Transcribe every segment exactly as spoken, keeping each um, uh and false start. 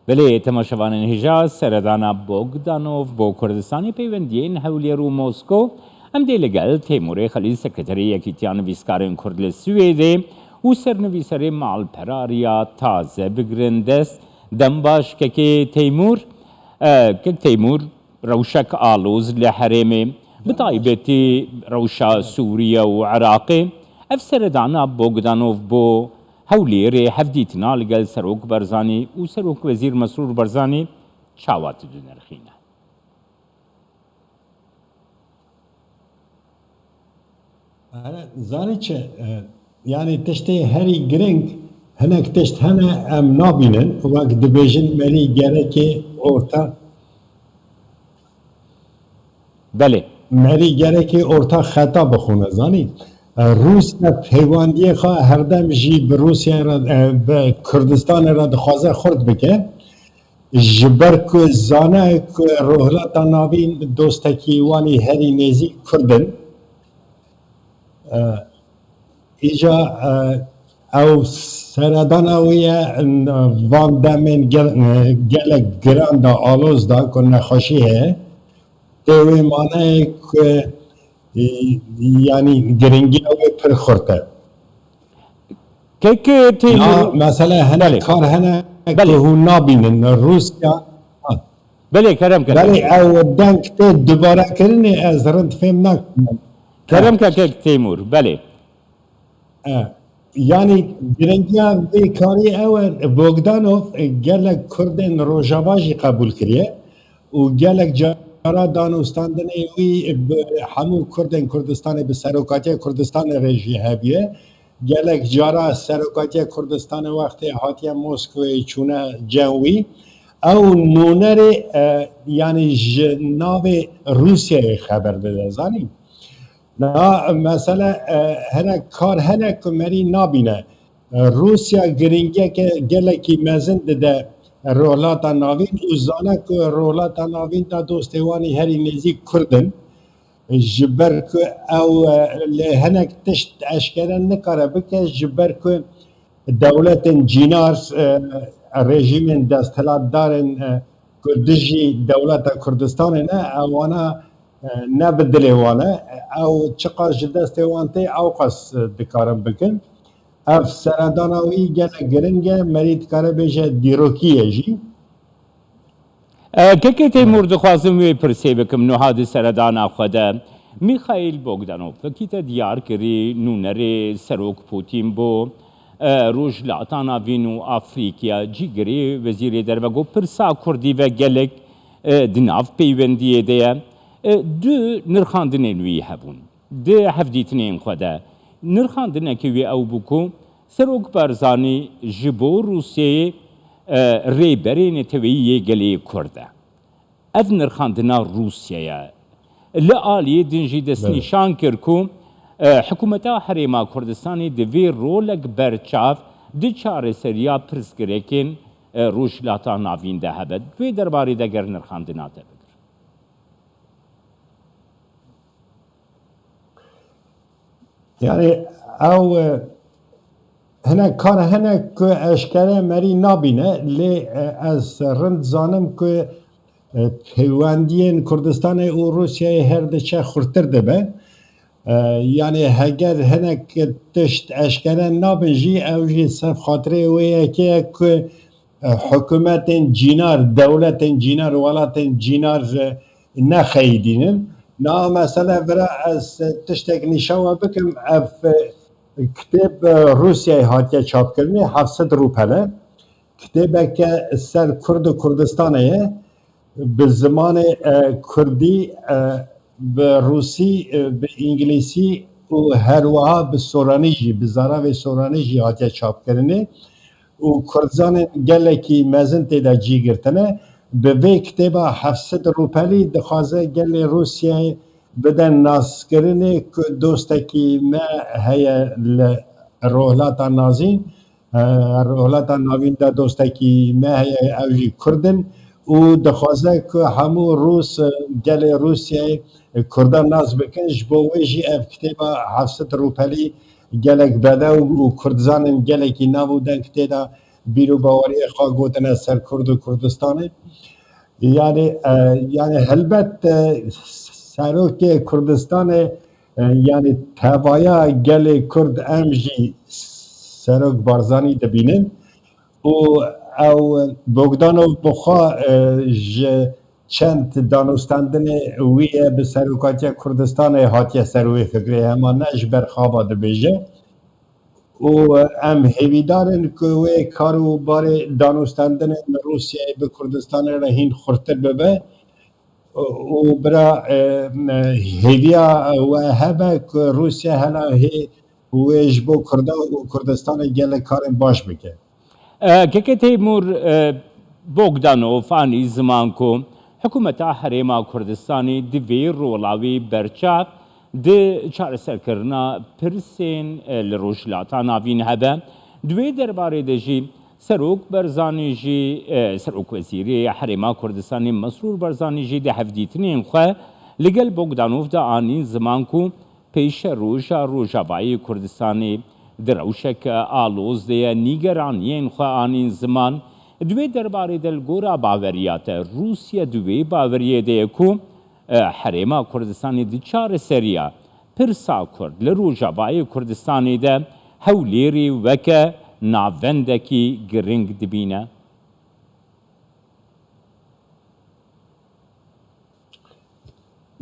Belê, temaşevanên hêja, seredana Bogdanov bo Kurdistanê, peywendiyên Hewlêr û Mosko. Em dê li gel Têmûrê Xelîl, sekreterê Yekîtiya Nivîskarên Kurd li Swêdê û sernivîserê malperariya taze bigirin dest. Dem baş, kekê Teymûr. E, kek Teymûr, rewşek aloz li herêmê, bi taybetî rewşa Sûriye û Iraqê. Ev seredana Bogdanov bo Hewlêrê hevdîtina li gel Serok Barzanî û Serok Wezîr Mesrûr Barzanî çawa tu dinirxîne? Here, zanî çi? E, yanî tiştê herî giring, hinek tişt hene em nabînin, wek dibêjin merî gerekê orta Belê. Merî gerekê orta xeta bixwine, zanî. E, Rûsya peywendiyê xwe herdem jî bi Rûsya re, e, bi Kurdistanê re dixwaze xurt bike. Ji ber ku zane ku Rojhilata Navîn dostekî wan ê herî nêzîk Kurd in. E, Îca, e, ew seredana wî ye, e, van demên gel-, e, gelek giran da, aloz da ku nexweşî heye. Tê wê maneyê ku, e, yanî giringiya wê pir xurt e. Kek Têmûr. Ya, mesela hene Belê. kar hene ku Belê. hûn nabînin. Rûsya, ha. Belê, kerem ke. Belê, ew deng tê dubarekirinê, ez rind fêm nakim. Kerem ke kek Têmûr, belê. E, yanî giringiya vê karî ew e, Bogdanov, e, gelek Kurdên Rojava jî qebûl kiriye û gelek cara danûstandinê wî bi hemû Kurdên Kurdistanê, bi serokatiya Kurdistanê re jî hebûye. Gelek cara serokatiya Kurdistanê wextê hatiye Moskowê çûne cem wî. Ew nûnerê, e, yanî ji navê Rûsyayê xeber dide, zanî? Niha mesele, e, hinek kar hene ku merî nabîne. E, Rûsya giringiyeke gelekî mezin dide Rojhilata Navîn û zane ku Rojhilata Navîn de dostê wan ê herî nêzîk Kurd in. Ji ber ku ew, e, lê hinek tişt eşkere nikare bike, ji ber ku dewletên cînar, e, rejîmên desthilatdarên, e, ku dijî dewleta Kurdistanê ne, ewana, e, ne bi dilê wan e. Ew çiqas ji destê wan tê, ewqas, e, dikarin bikin. Ev seredana wî gelek giring e, merî dikare bêje dîrokî ye jî. E, Kekê Têmûr, dixwazim wê pirsê bikim, niha di seredana xwe de Mîxaîl Bogdanov wekî te diyar kirî, nûnerê Serok Putin bo, e, Rojhilata Navîn û Afrîkaya, cîgirê Wezîrê Derve got, pirsa Kurdî ve gelek, e, di nav peywendiyê de ye. E, du nirxandinên wî hebûn. Di hevdîtinên xwe de nirxandineke wî ew bû ku Serok Barzanî ji bo Rûsyayê, e, rêberê neteweyî yê gelê Kurd e. Ev nirxandina Rûsyayê ye. Li aliyê din jî destnîşan kir ku, e, hikûmeta Herêma Kurdistanê divê rolek berçav di çareseriya pirsgirêkên, e, Rojhilata Navîn de hebe. Di wê derbarê de ger nirxandina te bigir. Yani ew, e, hinek kar hene ku eşkere merî nabîne, lê, e, ez rind zanim ku, e, peywendiyên Kurdistanê û Rûsyayê her diçe xurtir dibe. E, yani heger hinek tişt eşkere nabin jî, ew jî ser xatirê wê yekê ye ku, e, hikûmetên cînar, dewletên cînar, welatên cînar, e, nexeyidînin. Niha mesele vira ez tiştek nîşan we bikim, ev, e, kitêb, e, Rûsyayê hatiye çapkirinê, heft sed rûpel e. Kitêbeke ser Kurd û Kurdistanê ye. Bi zimanê, e, Kurdî, e, bi Rûsî, e, bi Îngilîsî û her wiha bi Soranî jî, bi zaravê Soranî jî hatiye çapkirinê. û Kurdzanên gelekî mezin tê de cî girtine. Bi vê kitêba heft sed rûpelî dixwaze gelê Rûsyayê bide naskirinê ku dostekî me heye li Rojhilata Nazîn, e, Rojhilata Navîn de dostekî me heye, ew jî Kurd in û dixwaze ku hemû Rûs, gelê Rûsyayê Kurdan nas bikin. Ji bo wê jî ev kitêba heft sed rûpelî gelek bedew û Kurdzanên gelekî nav û deng tê de bîr û baweriyê xwe gotine ser Kurd û Kurdistanê. Yani, e, yani helbet, e, serokê Kurdistanê, e, yani tevaya gelê Kurd em jî Serok Barzanî dibînin û ew Bogdanov bi xwe, e, ji çend danûstendinê wî ye bi serokatiya Kurdistanê hatiye ser wê fikrê, hema ne ji ber xaba dibêje. Û em hêvîdar in ku wê kar û barê danûstendinên Rûsyayê bi Kurdistanê re hîn xurtir bibe û bira, e, hêviya we hebe ku Rûsya hela hê wê ji bo Kurda û Kurdistanê gelek karên baş bike. E, Keke Teymûr, e, Bogdanov anî ziman ku hikûmeta Herêma Kurdistanê divê rola wî berçav di çareserkirina pirsên, e, li Rojhilata Navîn hebe. Di wê derbarê de jî Serok Barzanî jî, e, Serok Wezîrê Herêma Kurdistanê Mesrûr Barzanî jî di hevdîtinên xwe li gel Bogdanov de anîn ziman ku pêşeroja Rojavayê Kurdistanê di rewşeke aloz de ye, nîgeraniyên xwe anîn ziman. Di wê derbarê de li gora baweriya te, Rûsya di wê baweriyê de ye ku, e, Herêma Kurdistanê di çareseriya pirsa Kurd li Rojavayê Kurdistanê de Hewlêrê weke navendekî giring dibîne.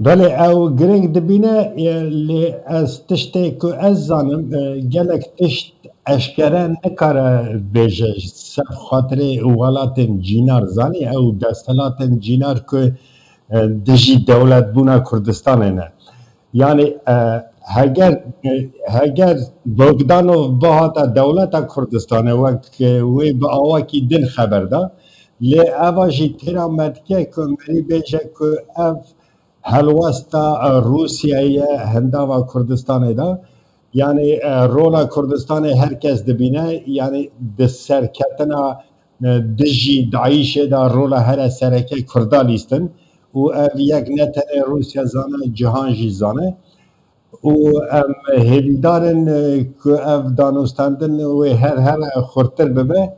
Belê, ew giring dibîne, e, lê ez tiştê ku ez zanim, e, gelek tişt eşkere nikare bêje ji ser xatirê welatên cînar. Zanî, ew desthilatên cînar ku, e, dijî dewletbûna Kurdistanê ne. Yani, e, heger, e, heger Bogdanov bihata dewleta Kurdistanê wek, e, wê bi awakî din xeber da, lê eva jî têra me dike ku merî bêje ku ev helwesta, e, Rûsyayê ye hindava Kurdistanê de. Yani, e, rola Kurdistanê her kes dibîne, yani di serketina, e, dijî DAIŞê de rola here sereke Kurda lîstin û ev yek ne tenê Rûsya zane, cihan jî zane. Û em hêvîdar in, e, ku ev danûstendin wê her here xurtir bibe.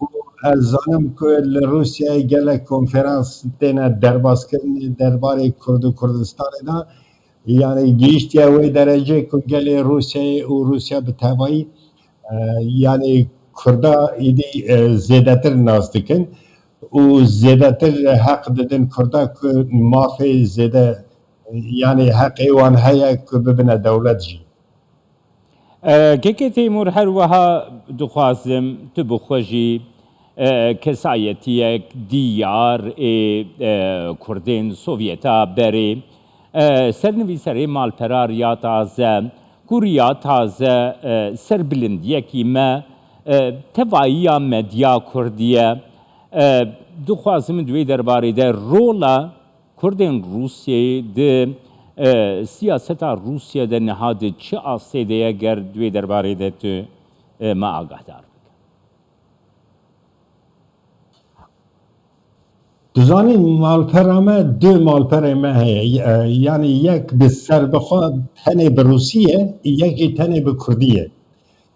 Û ez zanim ku li Rûsyayê gelek konferans têne derbas kirin derbarê Kurd û Kurdistanê de. Yani gihiştiye wê derecê ku gelê Rûsyayê û Rûsya bi tevayî, e, yani Kurda îdî, e, zêdetir nas dikin û zêdetir heq didin Kurda ku mafê zêde, yani heqê wan heye ku bibine dewlet jî. E, Keke Teymûr, her wiha dixwazim tu bi xwe jî, e, kesayetiyek diyar ê, e, Kurdên Sovyeta berê, e, sernivîserê malpera Riya Taze, ku Riya Taze, e, serbilindiyekî me, e, tevayiya medya kurdî ye. E, dixwazim di wê derbarê de rola Kurdên Rûsyayê di, e, siyaseta Rûsya de niha di çi astê de ye, ger di wê derbarê de tu, e, me agahdar bike? Tu zanî malpera me, du malperê me heye. E, yani yek bi serbixwe tenê bi Rûsî ye, yek jî tenê bi Kurdî ye.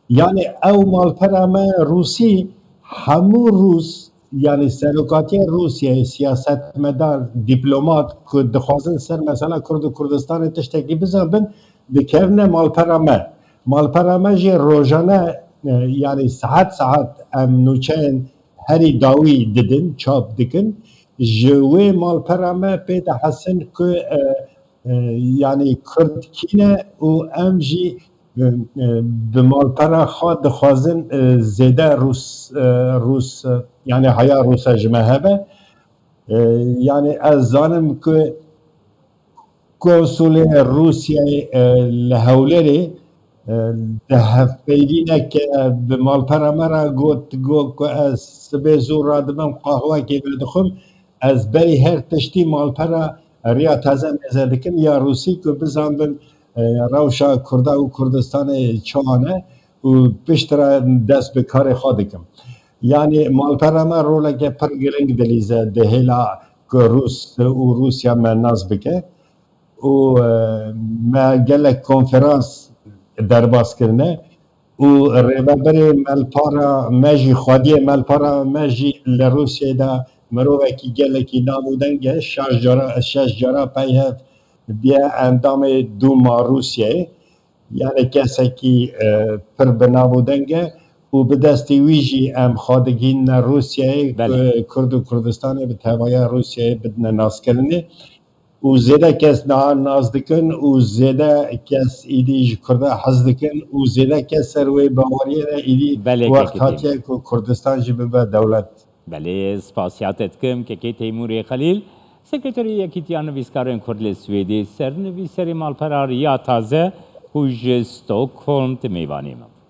Yani ew malpera me Rûsî, hemû Rûs, yani serokatiya Rûsyayê, siyasetmedar, dîplomat ku dixwazin ser mesela Kurd û Kurdistanê tiştekî bizanbin, dikevine malpera me. Malpera me jî rojane, e, yani saet saet em nûçeyên herî dawî didin, çap dikin. Ji wê malpera me pê dihesin ku, e, e, yani Kurd kî ne û em jî, e, e, bi malpera xwe dixwazin, e, zêde Rûs, e, Rûs, e, yani haya Rûsa ji me hebe. E, yani ez zanim ku konsulê Rûsyayê, e, li Hewlêrê, e, di hevpeyvîneke bi malpera me re got, got ku ez sibê zû radibim qahwekê vedixwim, ez berî her tiştî malpera Riya Taze mêze dikim ya Rûsî ku bizanbim, e, rewşa Kurda û Kurdistanê çawa ne û piştre dest bi karê xwe dikim. Yani malpera me roleke pir giring dilîze di hêla ku Rûs û Rûsya me nas bike. Û, e, me gelek konferans derbas kirine. û rêveberê Melpara me jî, xwediyê Melpara me jî li Rûsyayê de mirovekî gelekî nav û deng e. Şeş cara, şeş cara peyhev bûye endamê Dûma Rûsyayê. Yani kesekî, e, pir bi nav û deng e û bi destê wî jî em xwe digihînine Rûsyayê, Belê. Ku Kurd û Kurdistanê bi tevahiya Rûsyayê bidine naskirinê. Û zêde kes niha nas dikin û zêde kes îdî ji Kurda hez dikin û zêde kes ser wê baweriyê de îdî Belê, wext kekê Teymûr. Hatiye ku Kurdistan jî bibe dewlet. Belê, spasiya te dikim, kekê Teymûrê Xelîl, Sekreterê Yekîtiya Nivîskarên Kurd li Swêdê, sernivîserê Malpera Riya Taze, ku ji Stockholm tu mêvanê me bû.